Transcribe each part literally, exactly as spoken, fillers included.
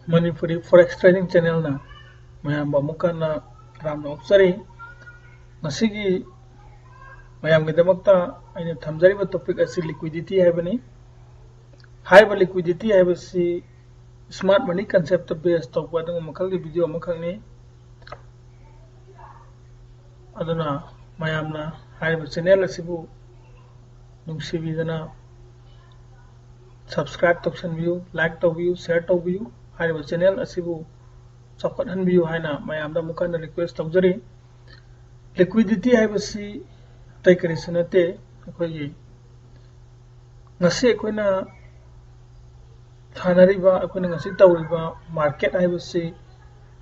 Manipuri Forex Trading Channelꯅ ꯃꯌꯥꯝꯕꯨ ꯑꯃꯨꯛ ꯍꯟꯅ ꯇꯔꯥꯝꯅ ꯑꯣꯛꯆꯔꯤ꯫ ꯉꯁꯤꯒꯤ ꯃꯌꯥꯝꯒꯤꯗꯃꯛꯇ ꯑꯩꯅ ꯊꯝꯖꯔꯤꯕ topic ꯑꯁꯤ liquidity ꯍꯥꯏꯕꯅꯤ꯫ ꯍꯥꯏꯔꯤꯕ liquidity ꯍꯥꯏꯕꯁꯤ smart money conceptꯇ base ꯇꯧꯕ ꯑꯗꯨꯒꯨꯝꯕ ꯃꯈꯜꯒꯤ video ꯑꯃꯈꯛꯅꯤ꯫ ꯑꯗꯨꯅ ꯃꯌꯥꯝꯅ ꯍꯥꯏꯔꯤꯕ channel ꯑꯁꯤꯕꯨ ꯅꯨꯡꯁꯤꯕꯤꯗꯅ subscribe ꯇꯧꯁꯟꯕꯤꯌꯨ, like ꯇꯧꯕꯤꯌꯨ, share ꯇꯧꯕꯤꯌꯨ꯫ ꯍꯥꯏꯔꯤꯕ channel ꯑꯁꯤꯕꯨ ꯆꯥꯎꯈꯠꯍꯟꯕꯤꯌꯨ ꯍꯥꯏꯅ ꯃꯌꯥꯝꯗ ꯑꯃꯨꯛ ꯍꯟꯅ request ꯇꯧꯖꯔꯤ꯫ Liquidity ꯍꯥꯏꯕꯁꯤ ꯑꯇꯩ ꯀꯔꯤꯁꯨ ꯅꯠꯇꯦ, ꯑꯩꯈꯣꯏꯒꯤ ꯉꯁꯤ ꯑꯩꯈꯣꯏꯅ ꯊꯥꯅꯔꯤꯕ, ꯑꯩꯈꯣꯏꯅ ꯉꯁꯤ ꯇꯧꯔꯤꯕ market ꯍꯥꯏꯕꯁꯤ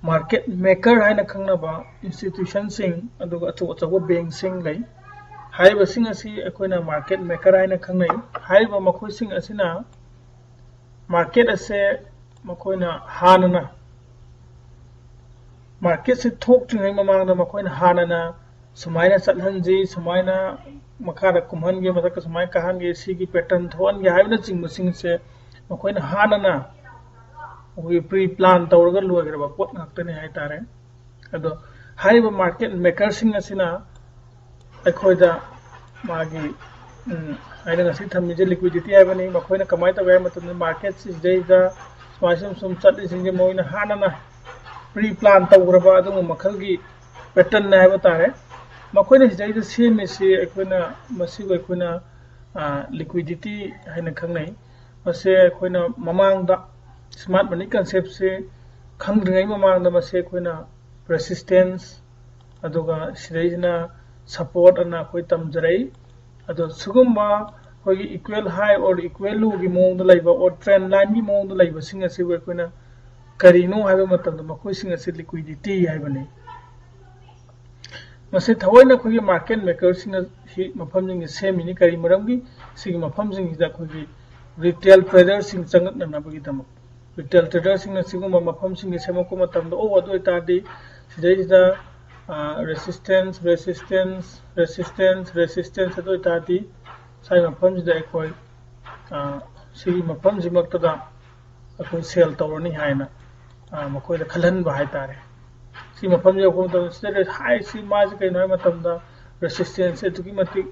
market maker ꯍꯥꯏꯅ ꯈꯪꯅꯕ institutionꯁꯤꯡ, ꯑꯗꯨꯒ ꯑꯆꯧ ꯑꯆꯧꯕ bankꯁꯤꯡ ꯂꯩ꯫ ꯍꯥꯏꯔꯤꯕꯁꯤꯡ ꯑꯁꯤ ꯑꯩꯈꯣꯏꯅ market maker ꯍꯥꯏꯅ ꯈꯪꯅꯩ꯫ ꯍꯥꯏꯔꯤꯕ ꯃꯈꯣꯏꯁꯤꯡ ꯑꯁꯤꯅ market ꯑꯁꯦ ꯃꯈꯣꯏꯅ ꯍꯥꯟꯅꯅ marketꯁꯤ ꯊꯣꯛꯇ꯭ꯔꯤꯉꯩ ꯃꯃꯥꯡꯗ ꯃꯈꯣꯏꯅ ꯍꯥꯟꯅꯅ ꯁꯨꯃꯥꯏꯅ ꯆꯠꯍꯟꯁꯤ, ꯁꯨꯃꯥꯏꯅ ꯃꯈꯥꯗ ꯀꯨꯝꯍꯟꯒꯦ, ꯃꯊꯛꯇ ꯁꯨꯃꯥꯏꯅ ꯀꯥꯍꯟꯒꯦ, ꯁꯤꯒꯤ pattern ꯊꯣꯛꯍꯟꯒꯦ ꯍꯥꯏꯕꯅꯆꯤꯡꯕꯁꯤꯡꯁꯦ ꯃꯈꯣꯏꯅ ꯍꯥꯟꯅꯅ ꯑꯩꯈꯣꯏꯒꯤ pre plan ꯇꯧꯔꯒ ꯂꯣꯏꯈ꯭ꯔꯕ ꯄꯣꯠ ꯉꯥꯛꯇꯅꯤ ꯍꯥꯏꯇꯥꯔꯦ꯫ ꯑꯗꯣ ꯍꯥꯏꯔꯤꯕ market makerꯁꯤꯡ ꯑꯁꯤꯅ ꯑꯩꯈꯣꯏꯗ ꯃꯥꯒꯤ, ꯎꯝ, ꯑꯩꯅ ꯉꯁꯤ ꯊꯝꯃꯤꯁꯦ liquidity ꯍꯥꯏꯕꯅꯤ꯫ ꯃꯈꯣꯏꯅ ꯀꯃꯥꯏꯅ ꯇꯧꯒꯦ ꯍꯥꯏꯕ ꯃꯇꯝꯗ marketꯁꯤ ꯁꯤꯗꯩꯗ ꯁꯨꯃꯥꯏ ꯁꯨꯝ ꯁꯨꯝ ꯆꯠꯂꯤꯁꯤꯡꯁꯦ ꯃꯣꯏꯅ ꯍꯥꯟꯅꯅ pre plan ꯇꯧꯈ꯭ꯔꯕ ꯑꯗꯨꯒꯨꯝꯕ ꯃꯈꯜꯒꯤ patternꯅꯦ ꯍꯥꯏꯕ ꯇꯥꯔꯦ꯫ ꯃꯈꯣꯏꯅ ꯁꯤꯗꯩꯗ ꯁꯦꯝꯃꯤꯁꯤ ꯑꯩꯈꯣꯏꯅ, ꯃꯁꯤꯕꯨ ꯑꯩꯈꯣꯏꯅ, ꯑ, liquidity ꯍꯥꯏꯅ ꯈꯪꯅꯩ꯫ ꯃꯁꯦ ꯑꯩꯈꯣꯏꯅ ꯃꯃꯥꯡꯗ smart money conceptꯁꯦ ꯈꯪꯗ꯭ꯔꯤꯉꯩ ꯃꯃꯥꯡꯗ ꯃꯁꯦ ꯑꯩꯈꯣꯏꯅ resistance, ꯑꯗꯨꯒ ꯁꯤꯗꯩꯁꯤꯅ support ꯑꯅ ꯑꯩꯈꯣꯏ ꯇꯝꯖꯔꯛꯏ꯫ ꯑꯗꯣ ꯁꯤꯒꯨꯝꯕ ꯑꯩꯈꯣꯏꯒꯤ equal high or equal lowꯒꯤ ꯃꯑꯣꯡꯗ ꯂꯩꯕ or trend lineꯒꯤ ꯃꯑꯣꯡꯗ ꯂꯩꯕꯁꯤꯡ ꯑꯁꯤꯕꯨ ꯑꯩꯈꯣꯏꯅ ꯀꯔꯤꯅꯣ ꯍꯥꯏꯕ ꯃꯇꯝꯗ ꯃꯈꯣꯏꯁꯤꯡ ꯑꯁꯤ liquidity ꯍꯥꯏꯕꯅꯤ꯫ ꯃꯁꯤ ꯊꯑꯣꯏꯅ ꯑꯩꯈꯣꯏꯒꯤ market makerꯁꯤꯡꯅ ꯁꯤ ꯃꯐꯝꯁꯤꯡꯁꯦ ꯁꯦꯝꯃꯤꯅꯤ꯫ ꯀꯔꯤ ꯃꯔꯝꯒꯤ? ꯁꯤꯒꯤ ꯃꯐꯝꯁꯤꯡꯁꯤꯗ ꯑꯩꯈꯣꯏꯒꯤ retail traderꯁꯤꯡ ꯆꯪꯉꯛꯅꯅꯕꯒꯤꯗꯃꯛ꯫ Retail traderꯁꯤꯡꯅ ꯁꯤꯒꯨꯝꯕ ꯃꯐꯝꯁꯤꯡꯁꯦ ꯁꯦꯝꯃꯛꯄ ꯃꯇꯝꯗ, "ꯑꯣ, ꯑꯗꯨ ꯑꯣꯏꯇꯥꯔꯗꯤ ꯁꯤꯗꯩꯁꯤꯗ, ꯑ, resistance, resistance, resistance, resistance, ꯑꯗꯨ ꯑꯣꯏꯇꯥꯔꯗꯤ ꯁ꯭ꯋꯥꯏ ꯃꯐꯝꯁꯤꯗ ꯑꯩꯈꯣꯏ, ꯑ, ꯁꯤꯒꯤ ꯃꯐꯝꯁꯤꯃꯛꯇꯗ ꯑꯩꯈꯣꯏ ꯁꯦꯜ ꯇꯧꯔꯅꯤ ꯍꯥꯏꯅ ꯃꯈꯣꯏꯗ ꯈꯜꯍꯟꯕ ꯍꯥꯏꯇꯥꯔꯦ꯫ ꯁꯤ ꯃꯐꯝꯁꯦ ꯌꯧꯔꯛꯄ ꯃꯇꯝꯗ ꯁꯤꯗ ꯍꯥꯏꯔꯤꯁꯤ ꯃꯥꯁꯦ ꯀꯩꯅꯣ ꯍꯥꯏꯕ ꯃꯇꯝꯗ resistance ꯑꯗꯨꯛꯀꯤ ꯃꯇꯤꯛ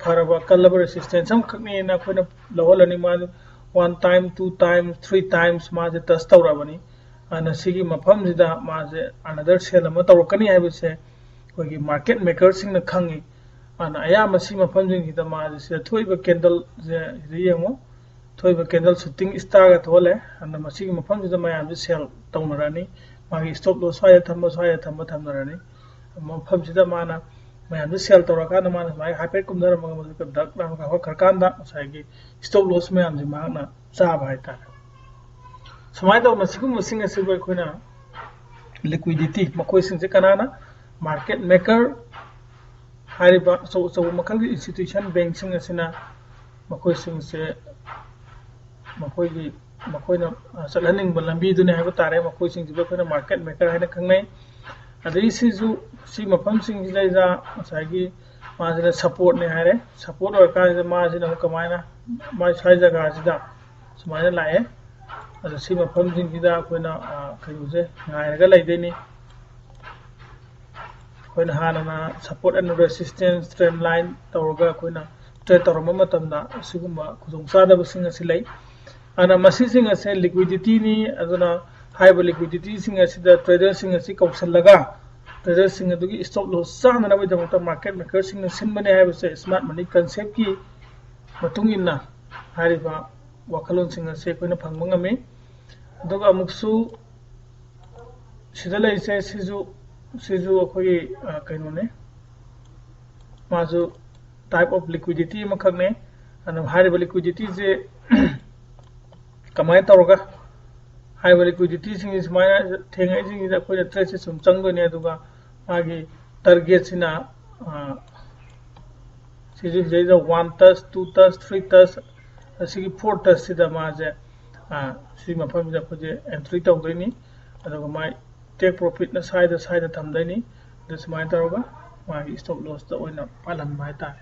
ꯐꯔꯕ ꯀꯜꯂꯕ resistance ꯑꯃꯈꯛꯅꯦꯅ ꯑꯩꯈꯣꯏꯅ ꯂꯧꯍꯜꯂꯅꯤ꯫ ꯃꯥꯁꯦ one time, two times, three times ꯃꯥꯁꯦ touch ꯇꯧꯔꯛꯑꯕꯅꯤ꯫ ꯑꯗꯨꯅ ꯁꯤꯒꯤ ꯃꯐꯝꯁꯤꯗ ꯃꯥꯁꯦ another sell ꯑꯃ ꯇꯧꯔꯛꯀꯅꯤ ꯍꯥꯏꯕꯁꯦ ꯑꯩꯈꯣꯏꯒꯤ market makerꯁꯤꯡꯅ ꯈꯪꯉꯤ꯫ ꯑꯗꯨꯅ ꯑꯌꯥꯝꯕ ꯁꯤ ꯃꯐꯝꯁꯤꯡꯁꯤꯗ ꯃꯥꯁꯦ ꯁꯤꯗ ꯊꯣꯛꯏꯕ candleꯁꯦ ꯁꯤꯗ ꯌꯦꯡꯉꯨ, ꯊꯣꯛꯏꯕ candle shooting starꯒ ꯊꯣꯛꯍꯜꯂꯦ꯫ ꯑꯗꯨꯅ ꯃꯁꯤꯒꯤ ꯃꯐꯝꯁꯤꯗ ꯃꯌꯥꯝꯁꯦ sell ꯇꯧꯅꯔꯅꯤ꯫ ꯃꯥꯒꯤ stop loss ꯁ꯭ꯋꯥꯏꯗ ꯊꯝꯕ, ꯁ꯭ꯋꯥꯏꯗ ꯊꯝꯕ ꯊꯝꯅꯔꯅꯤ꯫ ꯃꯐꯝꯁꯤꯗ ꯃꯥꯅ ꯃꯌꯥꯝꯁꯦ sell ꯇꯧꯔꯀꯥꯟꯗ ꯃꯥꯅ ꯁꯨꯃꯥꯏꯅ ꯍꯥꯏꯐꯦꯠ ꯀꯨꯝꯊꯔꯝꯃꯒ ꯃꯁꯤꯗ ꯗꯛ ꯂꯥꯎꯅ ꯀꯥꯈꯠꯈ꯭ꯔꯀꯥꯟꯗ ꯉꯁꯥꯏꯒꯤ stop loss ꯃꯌꯥꯝꯁꯦ ꯃꯍꯥꯛꯅ ꯆꯥꯕ ꯍꯥꯏꯇꯥꯔꯦ꯫ ꯁꯨꯃꯥꯏꯅ ꯇꯧꯅ ꯁꯤꯒꯨꯝꯕꯁꯤꯡ ꯑꯁꯤꯕꯨ ꯑꯩꯈꯣꯏꯅ liquidity, ꯃꯈꯣꯏꯁꯤꯡꯁꯦ ꯀꯅꯥꯅ? Market maker ꯍꯥꯏꯔꯤꯕ ꯑꯆꯧ ꯑꯆꯧꯕ ꯃꯈꯜꯒꯤ institution bankꯁꯤꯡ ꯑꯁꯤꯅ ꯃꯈꯣꯏꯁꯤꯡꯁꯦ ꯃꯈꯣꯏꯒꯤ ꯃꯈꯣꯏꯅ ꯆꯠꯍꯟꯅꯤꯡꯕ ꯂꯝꯕꯤꯗꯨꯅꯤ ꯍꯥꯏꯕ ꯇꯥꯔꯦ꯫ ꯃꯈꯣꯏꯁꯤꯡꯁꯤꯕꯨ ꯑꯩꯈꯣꯏꯅ market maker ꯍꯥꯏꯅ ꯈꯪꯅꯩ꯫ ꯑꯗꯒꯤ ꯁꯤꯁꯨ ꯁꯤ ꯃꯐꯝꯁꯤꯡꯁꯤꯗꯩꯗ ꯉꯁꯥꯏꯒꯤ ꯃꯥꯁꯤꯅ supportꯅꯦ ꯍꯥꯏꯔꯦ꯫ Support ꯑꯣꯏꯔꯀꯥꯟꯁꯤꯗ ꯃꯥꯁꯤꯅ ꯑꯃꯨꯛ ꯀꯃꯥꯏꯅ ꯃꯥꯏ ꯁ꯭ꯋꯥꯏ ꯖꯒꯥꯁꯤꯗ ꯁꯨꯃꯥꯏꯅ ꯂꯥꯛꯑꯦ꯫ ꯑꯗꯣ ꯁꯤ ꯃꯐꯝꯁꯤꯡꯁꯤꯗ ꯑꯩꯈꯣꯏꯅ ꯀꯩꯅꯣꯁꯦ ꯉꯥꯏꯔꯒ ꯂꯩꯗꯣꯏꯅꯤ꯫ ꯑꯩꯈꯣꯏꯅ ꯍꯥꯟꯅꯅ support and resistance trend line ꯇꯧꯔꯒ ꯑꯩꯈꯣꯏꯅ trade ꯇꯧꯔꯝꯕ ꯃꯇꯝꯗ ꯑꯁꯤꯒꯨꯝꯕ ꯈꯨꯗꯣꯡꯆꯥꯗꯕꯁꯤꯡ ꯑꯁꯤ ꯂꯩ꯫ ꯑꯗꯨꯅ ꯃꯁꯤꯁꯤꯡ ꯑꯁꯦ liquidityꯅꯤ꯫ ꯑꯗꯨꯅ ꯍꯥꯏꯔꯤꯕ liquidityꯁꯤꯡ ꯑꯁꯤꯗ traderꯁꯤꯡ ꯑꯁꯤ ꯀꯧꯁꯜꯂꯒ traderꯁꯤꯡ ꯑꯗꯨꯒꯤ stop loss ꯆꯥꯅꯅꯕꯒꯤꯗꯃꯛꯇ market makerꯁꯤꯡꯅ ꯁꯤꯟꯕꯅꯤ ꯍꯥꯏꯕꯁꯦ smart money conceptꯀꯤ ꯃꯇꯨꯡ ꯏꯟꯅ ꯍꯥꯏꯔꯤꯕ ꯋꯥꯈꯜꯂꯣꯟꯁꯤꯡ ꯑꯁꯤ ꯑꯩꯈꯣꯏꯅ ꯐꯪꯕ ꯉꯝꯃꯤ꯫ ꯑꯗꯨꯒ ꯑꯃꯨꯛꯁꯨ ꯁꯤꯗ ꯂꯩꯔꯤꯁꯦ ꯁꯤꯁꯨ ꯁꯤꯁꯨ ꯑꯩꯈꯣꯏꯒꯤ ꯀꯩꯅꯣꯅꯦ, ꯃꯥꯁꯨ type of liquidity ꯑꯃꯈꯛꯅꯦ꯫ ꯑꯗꯨ ꯍꯥꯏꯔꯤꯕ liquidityꯁꯦ ꯀꯃꯥꯏꯅ ꯇꯧꯔꯒ ꯍꯥꯏꯔꯤꯕ liquidityꯁꯤꯡꯁꯤ ꯁꯨꯃꯥꯏꯅ ꯊꯦꯡꯉꯛꯏꯁꯤꯡꯁꯤꯗ ꯑꯩꯈꯣꯏꯅ tradeꯁꯦ ꯁꯨꯝ ꯆꯪꯗꯣꯏꯅꯦ꯫ ꯑꯗꯨꯒ ꯃꯥꯒꯤ targetꯁꯤꯅ ꯁꯤꯁꯨ ꯁꯤꯗꯩꯗ one touch, two touch, three touch, ꯑꯁꯤꯒꯤ four touchꯁꯤꯗ ꯃꯥꯁꯦ ꯁꯤ ꯃꯐꯝꯁꯤꯗ ꯑꯩꯈꯣꯏꯁꯦ entry ꯇꯧꯗꯣꯏꯅꯤ꯫ ꯑꯗꯨꯒ ꯃꯥꯏ take profitꯅ ꯁ꯭ꯋꯥꯏꯗ ꯁ꯭ꯋꯥꯏꯗ ꯊꯝꯗꯣꯏꯅꯤ꯫ ꯑꯗꯨ ꯁꯨꯃꯥꯏꯅ ꯇꯧꯔꯒ ꯃꯥꯒꯤ stop lossꯇ ꯑꯣꯏꯅ ꯄꯥꯜꯍꯟꯕ ꯍꯥꯏꯇꯥꯔꯦ꯫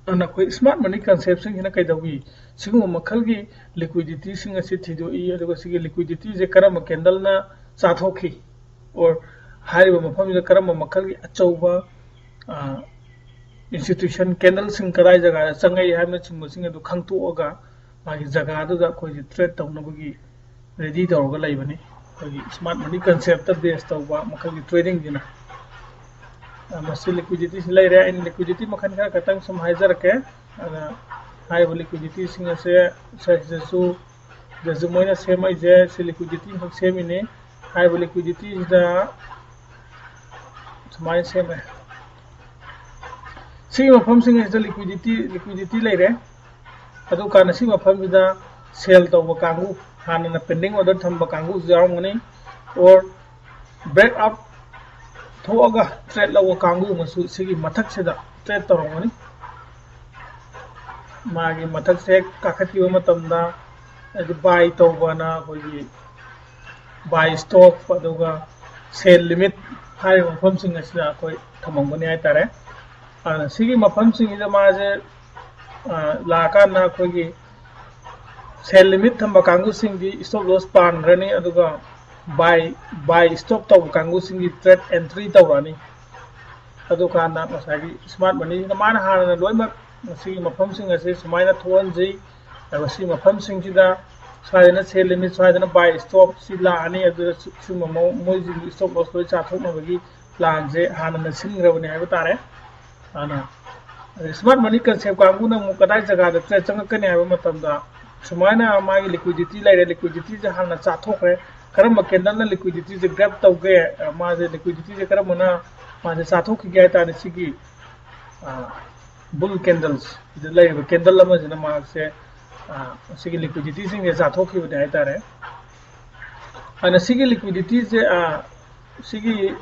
ꯑꯗꯨꯅ ꯑꯩꯈꯣꯏ smart money conceptꯁꯤꯡꯁꯤꯅ ꯀꯩꯗꯧꯏ? ꯁꯤꯒꯨꯝꯕ ꯃꯈꯜꯒꯤ liquidityꯁꯤꯡ ꯑꯁꯤ ꯊꯤꯗꯣꯛꯏ, ꯑꯗꯨꯒ ꯁꯤꯒꯤ liquidityꯁꯦ ꯀꯔꯝꯕ candleꯅ ꯆꯥꯊꯣꯛꯈꯤ, or ꯍꯥꯏꯔꯤꯕ ꯃꯐꯝꯁꯤꯗ ꯀꯔꯝꯕ ꯃꯈꯜꯒꯤ ꯑꯆꯧꯕ institution candleꯁꯤꯡ ꯀꯗꯥꯏ ꯖꯒꯥꯗ ꯆꯪꯉꯛꯏ ꯍꯥꯏꯕꯅꯆꯤꯡꯕꯁꯤꯡ ꯑꯗꯨ ꯈꯪꯗꯣꯛꯑꯒ ꯃꯥꯒꯤ ꯖꯒꯥꯗꯨꯗ ꯑꯩꯈꯣꯏꯁꯦ trade ꯇꯧꯅꯕꯒꯤ ready ꯇꯧꯔꯒ ꯂꯩꯕꯅꯤ꯫ ꯑꯩꯈꯣꯏꯒꯤ smart money conceptꯇ base ꯇꯧꯕ ꯃꯈꯜꯒꯤ tradingꯁꯤꯅ꯫ ꯃꯁꯤ liquidityꯁꯤ ꯂꯩꯔꯦ꯫ ꯑꯩꯅ liquidity ꯃꯈꯜ ꯈꯔ ꯈꯛꯇꯪ ꯁꯨꯝ ꯍꯥꯏꯖꯔꯛꯀꯦ꯫ ꯑꯗ ꯍꯥꯏꯔꯤꯕ liquidityꯁꯤꯡ ꯑꯁꯦ ꯁꯤꯗꯁꯨ ꯁꯤꯗꯁꯨ ꯃꯣꯏꯅ ꯁꯦꯝꯃꯛꯏꯁꯦ, ꯁꯤ liquidity ꯈꯛ ꯁꯦꯝꯃꯤꯅꯤ꯫ ꯍꯥꯏꯔꯤꯕ liquidityꯁꯤꯗ ꯁꯨꯃꯥꯏꯅ ꯁꯦꯝꯃꯦ꯫ ꯁꯤꯒꯤ ꯃꯐꯝꯁꯤꯡ ꯑꯁꯤꯗ liquidity liquidity ꯂꯩꯔꯦ꯫ ꯑꯗꯨꯀꯥꯟꯗ ꯁꯤ ꯃꯐꯝꯁꯤꯗ sell ꯇꯧꯕ ꯀꯥꯡꯕꯨ, ꯍꯥꯟꯅꯅ pending order ꯊꯝꯕ ꯀꯥꯡꯕꯨꯁꯨ ꯌꯥꯎꯔꯝꯒꯅꯤ, or break up ꯊꯣꯛꯑꯒ trade ꯂꯧꯕ ꯀꯥꯡꯕꯨ ꯑꯃꯁꯨ ꯁꯤꯒꯤ ꯃꯊꯛꯁꯤꯗ trade ꯇꯧꯔꯝꯒꯅꯤ꯫ ꯃꯥꯒꯤ ꯃꯊꯛꯁꯦ ꯍꯦꯛ ꯀꯥꯈꯠꯈꯤꯕ ꯃꯇꯝꯗ ꯍꯥꯏꯗꯤ buy ꯇꯧꯕꯅ ꯑꯩꯈꯣꯏꯒꯤ buy stop ꯑꯗꯨꯒ sell limit ꯍꯥꯏꯔꯤꯕ ꯃꯐꯝꯁꯤꯡ ꯑꯁꯤꯗ ꯑꯩꯈꯣꯏ ꯊꯝꯃꯝꯒꯅꯤ ꯍꯥꯏꯇꯥꯔꯦ꯫ ꯑꯗꯨꯅ ꯁꯤꯒꯤ ꯃꯐꯝꯁꯤꯡꯁꯤꯗ ꯃꯥꯁꯦ ꯂꯥꯛꯑꯀꯥꯟꯗ ꯑꯩꯈꯣꯏꯒꯤ sell limit ꯊꯝꯕ ꯀꯥꯡꯕꯨꯁꯤꯡꯗꯤ stop loss ꯄꯥꯟꯈ꯭ꯔꯅꯤ, ꯑꯗꯨꯒ buy buy stop ꯇꯧꯕ ꯀꯥꯡꯕꯨꯁꯤꯡꯗꯤ trade entry ꯇꯧꯔꯛꯑꯅꯤ꯫ ꯑꯗꯨꯀꯥꯟꯗ ꯉꯁꯥꯏꯒꯤ smart moneyꯁꯤꯅ ꯃꯥꯅ ꯍꯥꯟꯅ ꯂꯣꯏꯅꯃꯛ ꯃꯁꯤꯒꯤ ꯃꯐꯝꯁꯤꯡ ꯑꯁꯤ ꯁꯨꯃꯥꯏꯅ ꯊꯣꯛꯍꯟꯖꯩ꯫ ꯑꯗꯨꯒ ꯁꯤ ꯃꯐꯝꯁꯤꯡꯁꯤꯗ ꯁ꯭ꯋꯥꯏꯗꯅ sell limit, ꯁ꯭ꯋꯥꯏꯗꯅ buy stop ꯁꯤ ꯂꯥꯛꯑꯅꯤ꯫ ꯑꯗꯨꯗ ꯁꯤꯒꯨꯝꯕ ꯃꯑꯣꯡ ꯃꯣꯏꯁꯤꯡꯒꯤ stop loss ꯂꯣꯏ ꯆꯥꯊꯣꯛꯅꯕꯒꯤ planꯁꯦ ꯍꯥꯟꯅꯅ ꯁꯤꯟꯈ꯭ꯔꯕꯅꯤ ꯍꯥꯏꯕ ꯇꯥꯔꯦ꯫ ꯑꯗꯨꯅ smart money concept ꯀꯥꯡꯕꯨꯅ ꯑꯃꯨꯛ ꯀꯗꯥꯏ ꯖꯒꯥꯗ trade ꯆꯪꯉꯛꯀꯅꯤ ꯍꯥꯏꯕ ꯃꯇꯝꯗ ꯁꯨꯃꯥꯏꯅ ꯃꯥꯒꯤ liquidityꯁꯦ ꯂꯩꯔꯦ, liquidityꯁꯦ ꯍꯥꯟꯅ ꯆꯥꯊꯣꯛꯈ꯭ꯔꯦ꯫ ꯀꯔꯝꯕ candleꯅ liquidityꯁꯦ grab ꯇꯧꯒꯦ, ꯃꯥꯁꯦ liquidityꯁꯦ ꯀꯔꯝꯕꯅ ꯃꯥꯁꯦ ꯆꯥꯊꯣꯛꯈꯤꯒꯦ ꯍꯥꯏ ꯇꯥꯔꯗꯤ ꯁꯤꯒꯤ bull candles ꯁꯤꯗ ꯂꯩꯔꯤꯕ candle ꯑꯃꯁꯤꯅ ꯃꯥꯁꯦ ꯁꯤꯒꯤ liquidityꯁꯤꯡꯁꯦ ꯆꯥꯊꯣꯛꯈꯤꯕꯅꯦ ꯍꯥꯏ ꯇꯥꯔꯦ꯫ ꯑꯗꯨꯅ ꯁꯤꯒꯤ liquidityꯁꯦ ꯁꯤꯒꯤ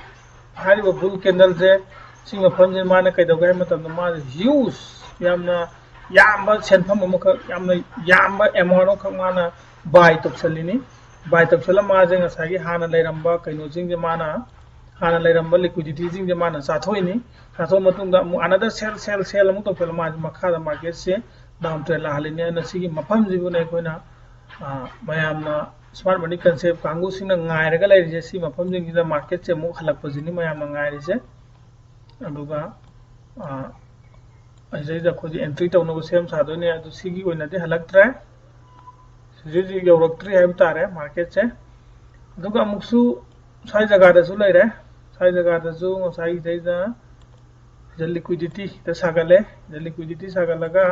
ꯍꯥꯏꯔꯤꯕ bull candleꯁꯦ ꯁꯤ ꯃꯐꯝꯁꯦ ꯃꯥꯅ ꯀꯩꯗꯧꯒꯦ ꯍꯥꯏꯕ ꯃꯇꯝꯗ ꯃꯥꯁꯦ huge, ꯌꯥꯝꯅ ꯌꯥꯝꯕ ꯁꯦꯟꯐꯝ ꯑꯃꯈꯛ, ꯌꯥꯝꯅ ꯌꯥꯝꯕ amount ꯑꯃꯈꯛ ꯃꯥꯅ buy ꯇꯧꯁꯜꯂꯤꯅꯤ꯫ Buy ꯇꯧꯁꯜꯂ ꯃꯥꯁꯦ ꯉꯁꯥꯏꯒꯤ ꯍꯥꯟꯅ ꯂꯩꯔꯝꯕ ꯀꯩꯅꯣꯁꯤꯡꯁꯦ ꯃꯥꯅ ꯍꯥꯟꯅ ꯂꯩꯔꯝꯕ liquidity ꯁꯤꯡꯁꯦ ꯃꯥꯅ ꯆꯥꯊꯣꯛꯏꯅꯤ꯫ ꯆꯥꯊꯣꯛꯑ ꯃꯇꯨꯡꯗ ꯑꯃꯨꯛ another sell, sell, sell ꯑꯃꯨꯛ ꯇꯧꯁꯜꯂ ꯃꯥꯁꯦ ꯃꯈꯥꯗ market ꯁꯦ down trend ꯂꯥꯛꯍꯜꯂꯤꯅꯤ꯫ ꯑꯗꯨꯅ ꯁꯤꯒꯤ ꯃꯐꯝꯁꯤꯕꯨꯅꯦ ꯑꯩꯈꯣꯏꯅ, ꯑ, ꯃꯌꯥꯝꯅ smart money concept ꯀꯥꯡꯕꯨꯁꯤꯡꯅ ꯉꯥꯏꯔꯒ ꯂꯩꯔꯤꯁꯦ꯫ ꯁꯤ ꯃꯐꯝꯁꯤꯡꯁꯤꯗ market ꯁꯦ ꯑꯃꯨꯛ ꯍꯜꯂꯛꯄꯁꯤꯅꯤ ꯃꯌꯥꯝꯅ ꯉꯥꯏꯔꯤꯁꯦ꯫ ꯑꯗꯨꯒ, ꯑ, ꯑꯁꯤꯗꯩꯗ ꯑꯩꯈꯣꯏꯁꯦ entry ꯇꯧꯅꯕ ꯁꯦꯝ ꯁꯥꯗꯣꯏꯅꯦ꯫ ꯑꯗꯨ ꯁꯤꯒꯤ ꯑꯣꯏꯅꯗꯤ ꯍꯜꯂꯛꯇ꯭ꯔꯦ, ꯍꯧꯖꯤꯛ ꯍꯧꯖꯤꯛ ꯌꯧꯔꯛꯇ꯭ꯔꯤ ꯍꯥꯏꯕ ꯇꯥꯔꯦ market ꯁꯦ꯫ ꯑꯗꯨꯒ ꯑꯃꯨꯛꯁꯨ ꯁ꯭ꯋꯥꯏ ꯖꯒꯥꯗꯁꯨ ꯂꯩꯔꯦ꯫ ꯁ꯭ꯋꯥꯏ ꯖꯒꯥꯗꯁꯨ ꯉꯁꯥꯏꯒꯤꯗꯩꯗ ꯁꯤꯗ liquidity ꯁꯤꯗ ꯁꯥꯒꯠꯂꯦ꯫ ꯁꯤꯗ liquidity ꯁꯥꯒꯠꯂꯒ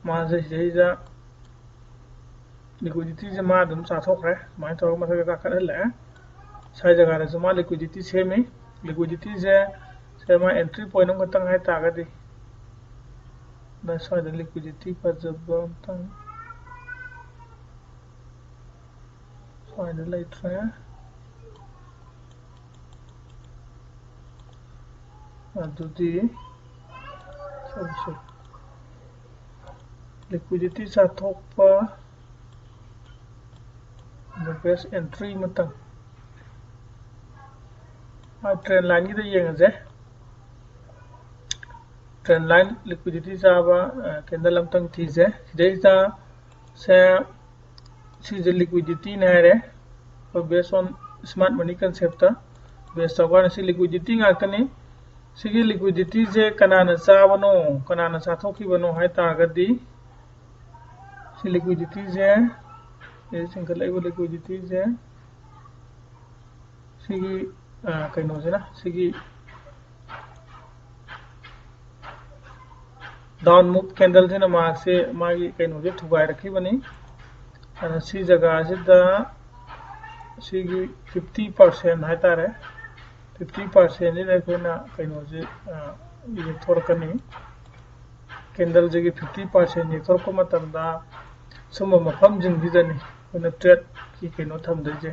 ꯃꯥꯁꯦ ꯁꯤꯗꯩꯗ liquidity ꯁꯦ ꯃꯥ ꯑꯗꯨꯝ ꯆꯥꯊꯣꯛꯈ꯭ꯔꯦ꯫ ꯁꯨꯃꯥꯏꯅ ꯇꯧꯔꯒ ꯃꯊꯛꯇ ꯀꯥꯈꯠꯍꯜꯂꯛꯑꯦ꯫ ꯁ꯭ꯋꯥꯏ ꯖꯒꯥꯗꯁꯨ ꯃꯥ liquidity ꯁꯦꯝꯃꯤ꯫ Liquidity ꯁꯦ ꯁꯤꯗ ꯃꯥ entry point ꯑꯃꯈꯛꯇꯪ ꯍꯥꯏꯇꯥꯔꯒꯗꯤ, ꯑꯗ ꯁ꯭ꯋꯥꯏꯗ liquidity ꯐꯖꯕ ꯑꯝꯇꯪ ꯁ꯭ꯋꯥꯏꯗ ꯂꯩꯇ꯭ꯔꯦ꯫ ꯑꯗꯨꯗꯤ, sorry, sorry, liquidity ꯆꯥꯊꯣꯛꯄ the best entry ꯑꯃꯇꯪ꯫ ꯑ, trend line ꯒꯤꯗ ꯌꯦꯡꯉꯁꯦ꯫ Trend line liquidity ꯆꯥꯕ, ꯑ, candle ꯑꯝꯇꯪ ꯊꯤꯁꯦ꯫ ꯁꯤꯗꯩꯁꯤꯗ ꯁꯦ, ꯁꯤꯁꯦ liquidity ꯅꯦ ꯍꯥꯏꯔꯦ꯫ ꯑꯩꯈꯣꯏ based on smart money concept ꯇ base ꯇꯧꯀꯥꯟꯗ ꯁꯤ liquidity ꯉꯥꯛꯇꯅꯤ꯫ ꯁꯤꯒꯤ liquidity ꯁꯦ ꯀꯅꯥꯅ ꯆꯥꯕꯅꯣ, ꯀꯅꯥꯅ ꯆꯥꯊꯣꯛꯈꯤꯕꯅꯣ ꯍꯥꯏ ꯇꯥꯔꯒꯗꯤ, ꯁꯤ liquidity ꯁꯦ, ꯁꯤ ꯆꯤꯡꯈꯠꯂꯛꯏꯕ liquidity ꯁꯦ, ꯁꯤꯒꯤ, ꯑ, ꯀꯩꯅꯣꯁꯤꯅ, ꯁꯤꯒꯤ down move candle ꯁꯤꯅ ꯃꯍꯥꯛꯁꯦ, ꯃꯥꯒꯤ ꯀꯩꯅꯣꯁꯦ ꯊꯨꯒꯥꯏꯔꯛꯈꯤꯕꯅꯤ꯫ ꯑꯗꯨꯅ ꯁꯤ ꯖꯒꯥꯁꯤꯗ ꯁꯤꯒꯤ fifty percent ꯍꯥꯏꯇꯥꯔꯦ, fifty percent ꯁꯤꯗ ꯑꯩꯈꯣꯏꯅ ꯀꯩꯅꯣꯁꯦ, ꯑ, ꯌꯦꯛꯊꯣꯔꯛꯀꯅꯤ꯫ Candle ꯁꯤꯒꯤ fifty percent ꯌꯦꯛꯊꯣꯔꯛꯄ ꯃꯇꯝꯗ ꯁꯨꯝꯕ ꯃꯐꯝꯁꯤꯡꯁꯤꯗꯅꯤ ꯑꯩꯈꯣꯏꯅ trade ꯀꯤ ꯀꯩꯅꯣ ꯊꯝꯗꯣꯏꯁꯦ꯫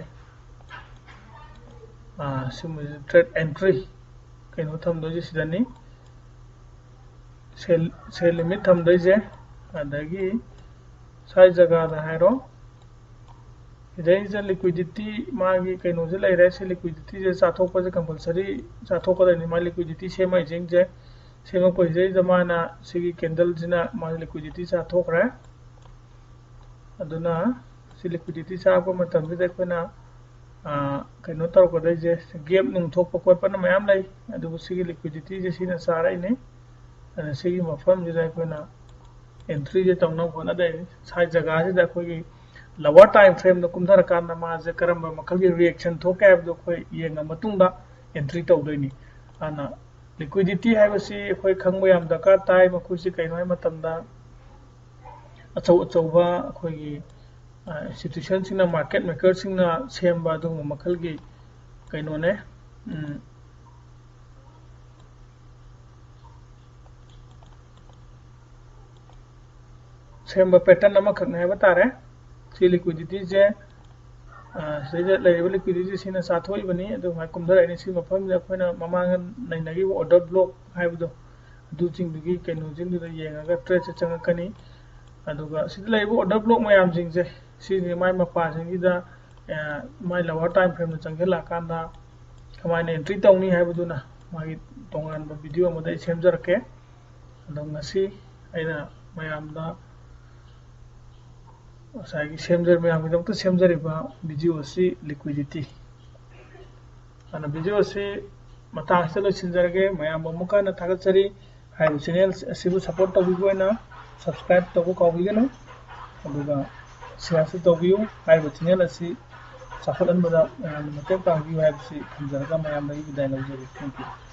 ꯑ, ꯁꯨꯝꯕꯁꯦ trade entry ꯀꯩꯅꯣ ꯊꯝꯗꯣꯏꯁꯦ ꯁꯤꯗꯅꯤ꯫ Sell, sell limit ꯊꯝꯗꯣꯏꯁꯦ꯫ ꯑꯗꯒꯤ ꯁ꯭ꯋꯥꯏ ꯖꯒꯥꯗ ꯍꯥꯏꯔꯣ, ꯁꯤꯗꯩꯁꯤꯗ liquidity ꯃꯥꯒꯤ ꯀꯩꯅꯣꯁꯦ ꯂꯩꯔꯦ꯫ ꯁꯤ liquidity ꯁꯦ ꯆꯥꯊꯣꯛꯄꯁꯦ compulsory ꯆꯥꯊꯣꯛꯀꯗꯣꯏꯅꯤ꯫ ꯃꯥ liquidity ꯁꯦꯝꯃꯛꯏꯁꯤꯡꯁꯦ, ꯁꯦꯝꯃꯛꯄꯁꯤꯗꯩꯗ ꯃꯥꯅ ꯁꯤꯒꯤ candle ꯁꯤꯅ ꯃꯥꯒꯤ liquidity ꯆꯥꯊꯣꯛꯈ꯭ꯔꯦ꯫ ꯑꯗꯨꯅ ꯁꯤ liquidity ꯆꯥꯔꯛꯄ ꯃꯇꯝꯁꯤꯗ ꯑꯩꯈꯣꯏꯅ, ꯑꯥ, ꯀꯩꯅꯣ ꯇꯧꯔꯛꯀꯗꯣꯏꯁꯦ, gap ꯅꯨꯡ ꯊꯣꯛꯄ ꯈꯣꯠꯄꯅ ꯃꯌꯥꯝ ꯂꯩ, ꯑꯗꯨꯕꯨ ꯁꯤꯒꯤ liquidity ꯁꯦ ꯁꯤꯅ ꯆꯥꯔꯛꯏꯅꯤ꯫ ꯑꯗꯨꯅ ꯁꯤꯒꯤ ꯃꯐꯝꯁꯤꯗ ꯑꯩꯈꯣꯏꯅ entry ꯁꯦ ꯇꯧꯅꯕ ꯍꯣꯠꯅꯗꯣꯏꯅꯤ꯫ ꯁ꯭ꯋꯥꯏ ꯖꯒꯥꯁꯤꯗ ꯑꯩꯈꯣꯏꯒꯤ lower time frame ꯗ ꯀꯨꯝꯊꯔꯀꯥꯟꯗ ꯃꯥꯁꯦ ꯀꯔꯝꯕ ꯃꯈꯜꯒꯤ reaction ꯊꯣꯛꯀꯦ ꯍꯥꯏꯕꯗꯨ ꯑꯩꯈꯣꯏ ꯌꯦꯡꯉ ꯃꯇꯨꯡꯗ entry ꯇꯧꯗꯣꯏꯅꯤ꯫ ꯑꯗꯨꯅ liquidity ꯍꯥꯏꯕꯁꯤ ꯑꯩꯈꯣꯏ ꯈꯪꯕ ꯌꯥꯝ ꯗꯔꯀꯥꯔ ꯇꯥꯏ꯫ ꯃꯈꯣꯏꯁꯤ ꯀꯩꯅꯣ ꯍꯥꯏꯕ ꯃꯇꯝꯗ, ꯑꯆꯧ ꯑꯆꯧꯕ ꯑꯩꯈꯣꯏꯒꯤ, ꯑ, institution ꯁꯤꯡꯅ, market maker ꯁꯤꯡꯅ ꯁꯦꯝꯕ ꯑꯗꯨꯒꯨꯝꯕ ꯃꯈꯜꯒꯤ ꯀꯩꯅꯣꯅꯦ꯫ ꯎꯝ, ꯁꯦꯝꯕ pattern ꯑꯃꯈꯛꯅꯦ ꯍꯥꯏꯕ ꯇꯥꯔꯦ꯫ ꯁꯤ liquidity ꯁꯦ, ꯑ, ꯁꯤꯗꯩꯗ ꯂꯩꯔꯤꯕ liquidity ꯁꯤꯅ ꯆꯥꯊꯣꯛꯏꯕꯅꯤ꯫ ꯑꯗꯨ ꯉꯥꯏ ꯀꯨꯝꯊꯔꯛꯏꯅꯤ꯫ ꯁꯤ ꯃꯐꯝꯁꯤꯗ ꯑꯩꯈꯣꯏꯅ ꯃꯃꯥꯡꯗ ꯅꯩꯅꯈꯤꯕ order block ꯍꯥꯏꯕꯗꯣ, ꯑꯗꯨꯁꯤꯡꯗꯨꯒꯤ ꯀꯩꯅꯣꯁꯤꯡꯗꯨꯗ ꯌꯦꯡꯉꯒ trade ꯁꯦ ꯆꯪꯉꯛꯀꯅꯤ꯫ ꯑꯗꯨꯒ ꯁꯤꯗ ꯂꯩꯔꯤꯕ order block ꯃꯌꯥꯝꯁꯤꯡꯁꯦ, ꯁꯤꯁꯦ ꯃꯥꯏ ꯃꯄꯥꯁꯤꯡꯁꯤꯗ, ꯑ, ꯃꯥꯏ lower time frame ꯗ ꯆꯪꯁꯤꯜꯂꯛꯑꯀꯥꯟꯗ ꯀꯃꯥꯏꯅ entry ꯇꯧꯅꯤ ꯍꯥꯏꯕꯗꯨꯅ ꯃꯥꯒꯤ ꯇꯣꯉꯥꯟꯕ video ꯑꯃꯗ ꯑꯩ ꯁꯦꯝꯖꯔꯛꯀꯦ꯫ ꯑꯗꯣ ꯉꯁꯤ ꯑꯩꯅ ꯃꯌꯥꯝꯗ ꯉꯁꯥꯏꯒꯤ ꯁꯦꯝꯖ-, ꯃꯌꯥꯝꯒꯤꯗꯃꯛꯇ ꯁꯦꯝꯖꯔꯤꯕ video ꯑꯁꯤ liquidity꯫ ꯑꯗꯨꯅ video ꯑꯁꯤ ꯃꯇꯥꯡ ꯑꯁꯤꯗ ꯂꯣꯏꯁꯤꯟꯖꯔꯒꯦ꯫ ꯃꯌꯥꯝꯕꯨ ꯑꯃꯨꯛꯀ ꯍꯟꯅ ꯊꯥꯒꯠꯆꯔꯤ꯫ ꯍꯥꯏꯔꯤꯕ channel ꯑꯁꯤꯕꯨ support ꯇꯧꯕꯤꯕ ꯑꯣꯏꯅ subscribe ꯇꯧꯕ ꯀꯥꯎꯕꯤꯒꯅꯨ, ꯑꯗꯨꯒ share ꯁꯨ ꯇꯧꯕꯤꯌꯨ꯫ ꯍꯥꯏꯔꯤꯕ channel ꯑꯁꯤ ꯆꯥꯎꯈꯠꯍꯟꯕꯗ ꯃꯌꯥꯝꯅ ꯃꯇꯦꯡ ꯄꯥꯡꯕꯤꯌꯨ ꯍꯥꯏꯕꯁꯤ ꯊꯝꯖꯔꯒ ꯃꯌꯥꯝꯗꯒꯤ ꯕꯤꯗꯥꯏ ꯂꯧꯖꯔꯤ꯫ Thank you꯫